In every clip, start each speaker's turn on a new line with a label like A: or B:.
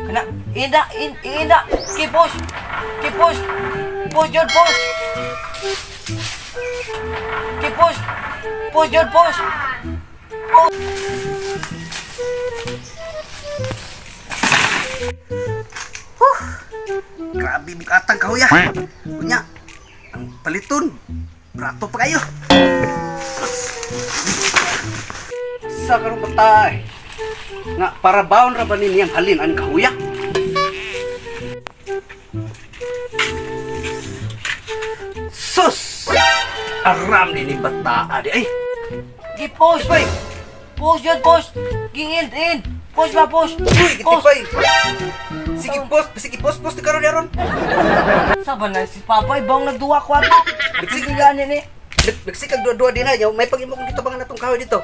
A: Kana, ina, in, ina, kipos, kipos, push yun, push. Kipos, push yun, push.
B: Grabe bukatang kahoya. Unya, ang paliton. Brato pa kayo. Sa karong bata eh. Nga para baon ra ba ni niyang halin ang kahuya? Sus! Aram ni ni bata di ay.
A: Kipos, push yun, push. Gingil, in, push ba, push.
B: Uy,
A: Push.
B: kitipay. Sige post, sige post post karon aron.
A: Saba na si Papa, ibang nagduwa ko ato. Sige gani ni.
B: Nagsikag duwa-duwa din na, may pag-imo kong gitabangan natong kahoy dito.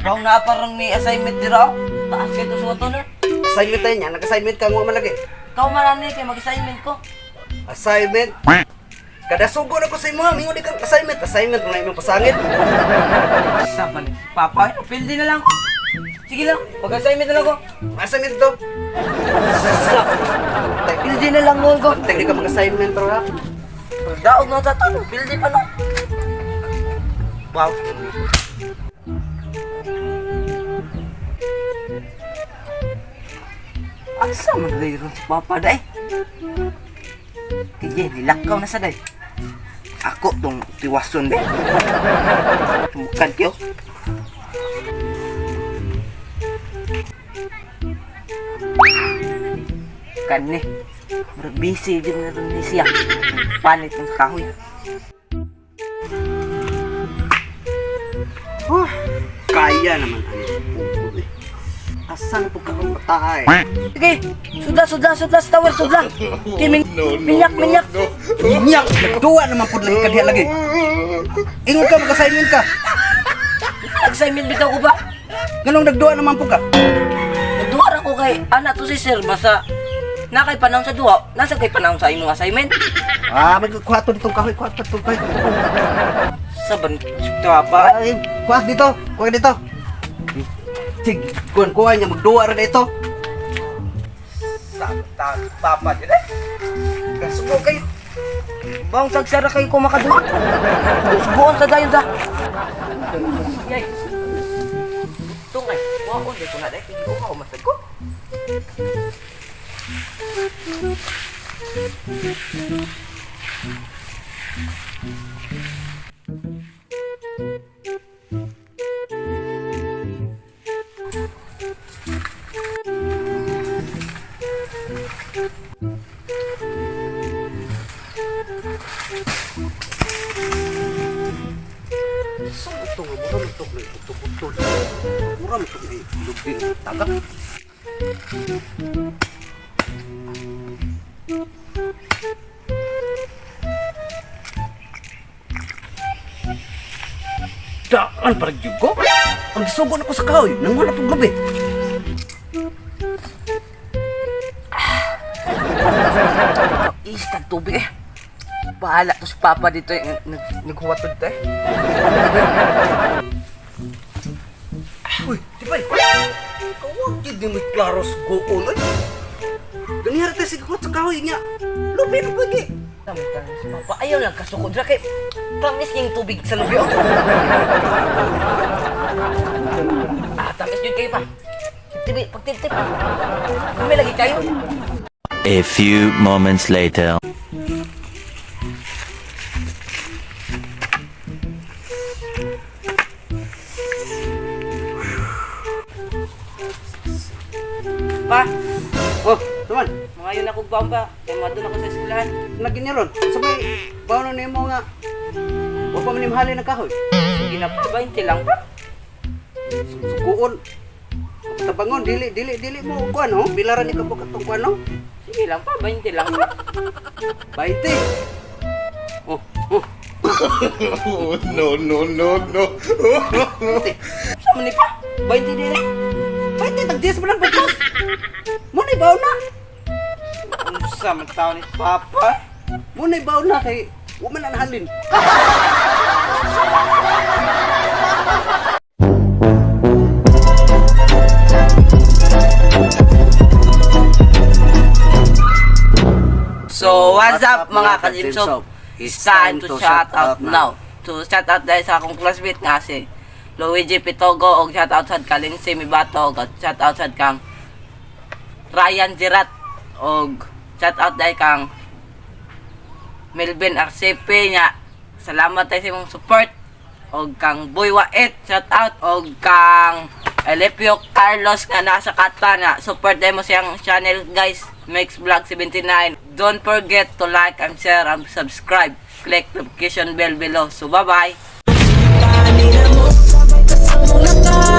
A: Bang na parang may assignment dira. Taas kayo to sa na.
B: Assignment tayo niya, nag-assignment ka nga malagi.
A: Ikaw marani kay mag-assignment ko.
B: Assignment. Kada sugo na ko sa imo, mingon di kang assignment, assignment mo na imong pasangit.
A: Saba na si Papa, ay, pildi na lang ko. Sige lang, pag-assignment na lang ko.
B: Assignment to.
A: Pildi na lang mo ko.
B: Tek di ka mag-assignment bro ha.
A: Daog na sa to, pildi pa no. Wow. Asa man ron si Papa day? Kaya nilakaw na sa day. Ako tong tiwason day. Tumukad kayo. Kani. Murag busy jud na ron ni siya. Panit ng kahoy.
B: Huh. Kaya naman ano. Pugo, eh. Asa na po ka ang bata eh.
A: Sige, sudla, sudla, sudla sa tower, sudla. Kay min minyak, minyak.
B: Minyak, nagduwa naman pud lagi kadiha lagi. Ingon ka mag-assignment ka.
A: Assignment bitaw ko ba?
B: Nganong nagduwa naman pud ka?
A: Nagduwa ra ko kay ana to si sir basta na kay panahon sa duwa, nasa kay panahon sa imong assignment.
B: Ah, magkuha to ditong kahoy, kuha to ditong kahoy.
A: Sa ban pa.
B: Ay, kuha dito, kuha dito. Sig, kuha kuha niya magduwa ra dito.
A: Sa ta papa dire.
B: Kasugo kayo.
A: Bang sagsara kayo ko makaduwa. Subuon sa dayon da. Yay. Tungay, waon di ko na dai ko ka masag ko.
B: Saan ito nga? Mura ito nga ito-butol. Mura ito nga lubing tagak. Daan para gyud ko. Ang gisugo na ko sa kahoy, nang wala pong gabi.
A: Istag tubig eh. Bahala to si Papa dito eh. Naghuwatod to eh.
B: Uy, di ba? Kawag gyud ni may klaro sa goon oy. Ganihara tayo sa sa kahoy niya. Lubi na pwede.
A: Tama si Papa. Ayaw lang kasukod ra kay tamis yung tubig sa lubi oh. Ah, tamis yun kayo pa. Tibi, pagtip-tip. Kami lagi kayo.
C: A few moments later.
A: Pa,
B: Oh, tuman.
A: mga yun ako bamba. Kaya mga doon ako sa eskwelahan.
B: Lagi niya ron. Sa may baon na nimo nga. Wa pa man nimhali ng kahoy.
A: Sige na pa, 20 lang pa.
B: Sukuon. Tabangon dili dili dili mo kuan ho. Bilaran ni ka katong kuan no.
A: Sige lang pa, 20 lang pa.
B: 20. Oh, oh.
D: No, no, no, no.
B: 20.
A: Sa man ni pa? 20 din eh.
B: 20 tag 10 man lang bukas. Mo na baon na.
A: Unsa man tao ni Papa?
B: Mo na baon na kay wa man ang halin.
A: up, mga ka-Jimsob? It's time to shout out now. So shout out dahil sa akong classmate nga si Luigi Pitogo og shout out sad Kalinsi Mibato og shout out sad kang Ryan Girat og shout out dahil kang Melvin Arcepe nya. Salamat tayo sa imong support og kang Boy Wait, shout out, og kang Elepio Carlos nga nasa Kata na support dahil mo siyang channel, guys, Mix Vlog 79. Don't forget to like and share and subscribe. Click notification bell below. So bye bye.
E: Kanina mo, sabay ka sa mula.